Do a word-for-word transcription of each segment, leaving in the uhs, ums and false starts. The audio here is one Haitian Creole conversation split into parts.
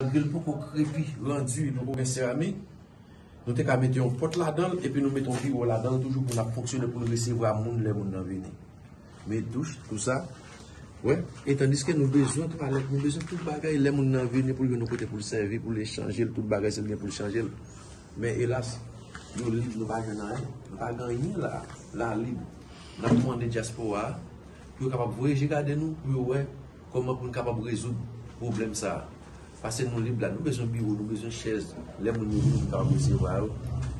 Malgre l poko krepi, randi, li poko gen seramik, nou te ka mete yon pòt ladan l, epi nou mete yon biwo ladan l toujou pou n ap fonksyone, pou n resevwa moun lè moun nan vini. Men douch, tou sa. Wè, e tandiske nou bezwen twalèt, nou bezwen tout bagay, lè moun nan vini pou l jwenn yon kote pou l sèvi, pou l echanje l, tout bagay se l gen pou l chanje l. Men elas, nou lib, nou pa jwenn anyen, nou pa gen anyen la, la lib. N ap mande dyaspora a pou yo kapab voye je gade nou, pou yo wè kòman pou n kapab rezoud pwoblèm sa a. Paske nou lib la, nou bezwen biwo, nou bezwen chèz. Lè moun yo vini, nou kapab resevwa yo.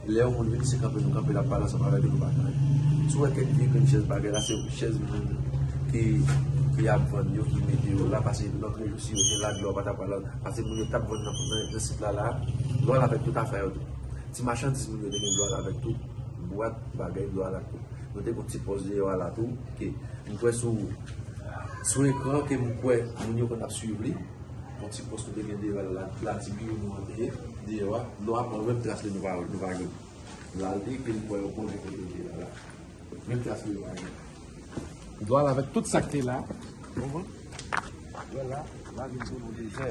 Lè yon moun vini, se kanpe nou kanpe, l ap pale ansanm avèk yo, nou pa kanpe. Si w wè kèk vye grenn chèz bagay la, se chèz moun ki, ki ap vann yo, ki mete yo la, paske lòt jou, si yo te la, dlo a pa t ap pral, paske moun yo t ap vann nan, nan, nan sit la, la, dlo a avèk tout afè yo tou. Ti machandiz moun yo te gen dlo a avèk tout, bwat, bagay, dlo a avèk tout. Nou te gen yon ti pòs deyò a la tou, ke m kwè sou, sou ekran ke m kwè moun yo konn ap swiv li. Yon ti pòs nou te gen deyò a la, la ti biwo nou an te ye, deyò a, dlo a pran menm tras li nou pa, nou pa jwenn. La l te ekri m kwè yo konnen kote l te la, la. Menm tras li yo pa jwenn. Dlo a la avèk tout sa k te la, konprann? Dlo a la, la vin tounen yon dezè.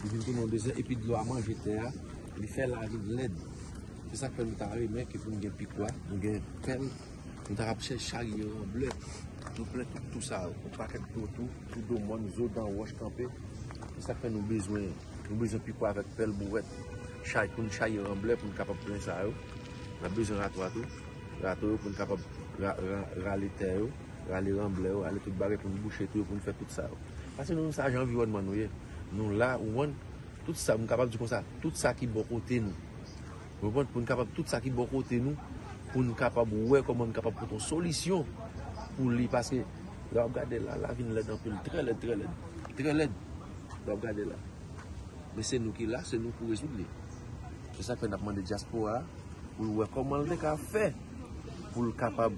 Li vin tounen yon dezè, epi dlo a manje tè a, li fè la vin lèd. Se sa k fè nou ta renmen ke pou n gen pikwa, nou gen pèl, nou ta ap chèche charye ranblè, nou plen tout tou sa yo, yon pakèt tou, tou, tou do mòn, zo dan wòch kanpe. Se sa k fè nou bezwen, nou bezwen pikwa avèk pèl, bouwèt, chay, pou n charye ranblè, pou n kapab plen sa yo. N ap bezwen rato a tou, rato yo pou n kapab ra-, ra-, rale tè yo, rale ranblè yo, rale tout bagay pou n bouche tou yo, pou n fè tout sa yo. Paske nou, se ajan anviwònman nou ye. Nou la, ou konprann, tout sa, m kapab di konsa, tout sa ki bò kote nou. Ou konprann? Pou n kapab, tout sa ki bò kote nou, pou n kapab wè kòman n kapab pote yon solisyon pou li, paske lè w ap gade la, la vin lèd anpil, trè lèd, trè lèd, trè lèd. Lè w ap gade la. Men se nou ki la, se nou pou rezoud li. Se sa k fè n ap mande dyaspora a, pou l wè kòman l te ka fè pou l kapab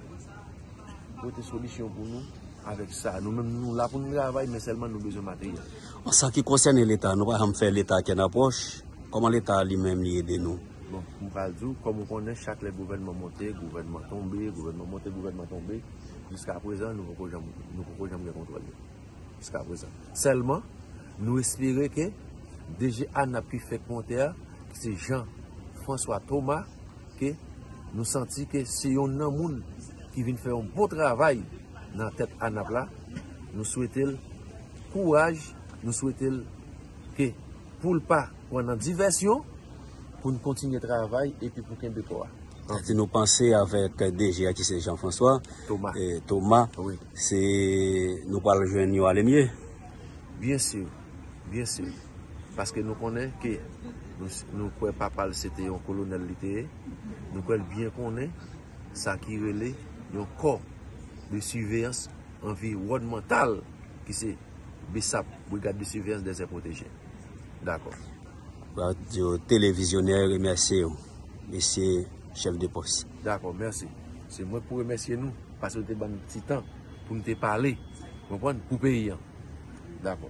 pote solisyon pou nou avèk sa. Nou menm, nou la pou n travay, men sèlman nou bezwen materyèl. An sa ki konsène Leta, nou pa janm fè Leta kenn apwòch. Kòman Leta li menm li ede nou? Bon, m pral di w, kòm ou konnen, chak lè gouvènman monte, gouvènman tonbe, gouvènman monte, gouvènman tonbe, jiska prezan, nou poko janm, nou poko janm gen kontwòl li. Jiska prezan. Sèlman, nou espere ke D G ANAP ki fèk monte a, ki se Jean François Thomas, ke nou santi ke se yonn nan moun ki vin fè yon bon travay nan tèt ANAP la. Nou swete l kouraj, nou swete l ke pou l pa pran nan divèsyon, pou n kontinye travay epi pou kenbe kò a. Sa di nou panse avèk D G a ki se Jean François Thomas. E, Thomas, wi. Se nou pral jwenn yon alemye? Byen si, byen si. Paske nou konnen ke nou, nou kwè papa l se te yon kolonèl li te ye. Nou kwè l byen konnen sa ki rele yon kò de siveyans anviwònmantal ki se BSAP, Brigade de Surveillance des Aires Protégées. Dakò. Radio Télévisionnaire remèsye w, mesye chèf de pòs. Dakò, mèsi. Se mwen k pou remèsye nou, paske nou te ban n ti tan pou n te pale, konprann, pou peyi an. Dakò.